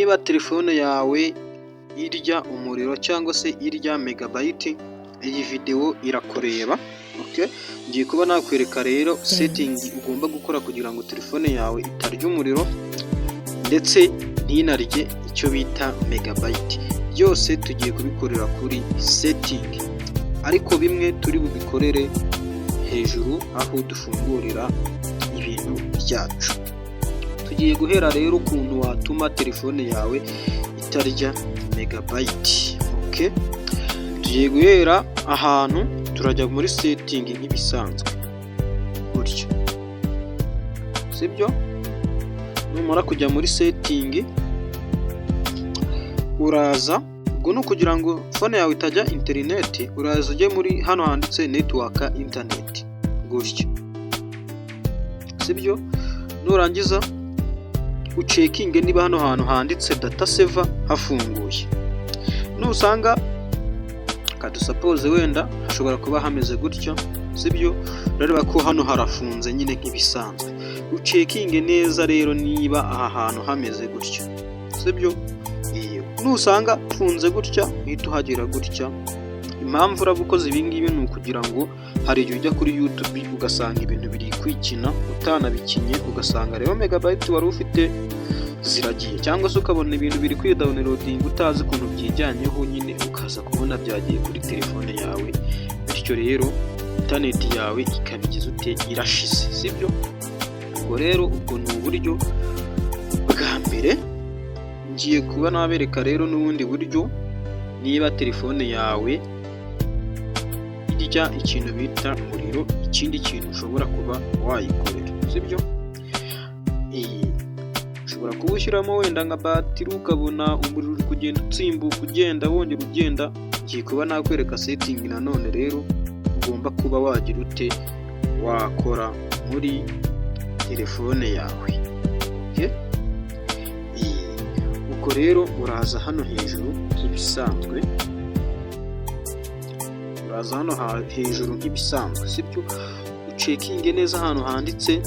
Niba telefone yawe irya umuriro cyangwa se irya megabyte, iyi videwo irakureba. Okay? Ngiye kuba nakwereka rero setting ugomba gukora kugira ngo telefone yawe itarya umuriro ndetse ntinarye icyo bita megabyte. Byose tugiye kubikorera kuri setting, ariko bimwe turi bubikorere hejuru aho dufungurira ibintu byacu. Tugiye guhera rero ukuntu watuma telefone yawe itarya megabyte. Okay? Tugiye guhera ahantu turajya muri setting nk'ibisanzwe gutyo, sibyo? Numara kujya muri setting, uraza, ubwo ni ukugira ngo phone yawe itajya interineti, uraza ujye muri hano handitse network, internet gutyo, sibyo? Nurangiza ucheckinge niba hano hantu handitse data saver hafunguye. Nusanga kadusuppose wenda hashobora kuba hameze gutyo, sibyo? Urareba ko hano harafunze nyine nk'ibisanzwe. Ucheckinge neza rero niba aha hantu hameze gutyo, sibyo? Nusanga hafunze gutya, uhita uhagera gutya. Impamvu uraba ukoze ibi ngibi ni ukugira ngo hari igihe ujya kuri YouTube ugasanga ibintu biri kwikina utanabikinye, ugasanga rero megabyte wari ufite ziragiye, cyangwa se ukabona ibintu biri kwidownloadinga utazi ukuntu byijyanyeho nyine, ukaza kubona byagiye kuri telefone yawe, bityo rero interineti yawe ikaba igize ute? Irashize, sibyo? Ubwo rero ubwo ni uburyo bwa mbere. Ngiye kuba nabereka rero n'ubundi buryo, niba telefone yawe irya ikintu bita umuriro, ikindi kintu ushobora kuba wayikorera, sibyo? Ushobora kuba ushyiramo wenda nka batiri, ukabona umuriro uri kugenda utsimbuka, ugenda wongera ugenda. Ngiye kuba nakwereka setting nanone rero ugomba kuba wagira ute, wakora muri telefone yawe. Ubwo rero uraza hano hejuru nk'ibisanzwe, uraza hano hejuru nk'ibisanzwe, sibyo? Ucheckinge neza ahantu handitse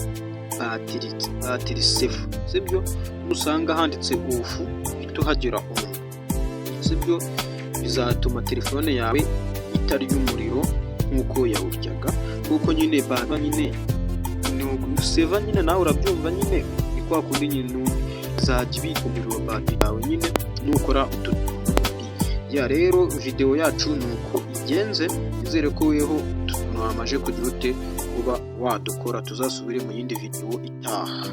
battery, battery saver, sibyo? Nusanga handitse off, uhita uhagera on, sibyo? Bizatuma telefone yawe itarya umuriro nk'uko yawuryaga, kuko nyine baba nyine ni uguseva nyine, nawe urabyumva nyine, ni kwa kundi nyine izajya ibika umuriro wa batiri yawe nyine nukora utu tuntu. Ya rero videwo yacu ni uko igenze. Nizere ko weho utu tuntu wamaze kugira ute, kuba wadukora. Tuzasubire mu yindi videwo itaha.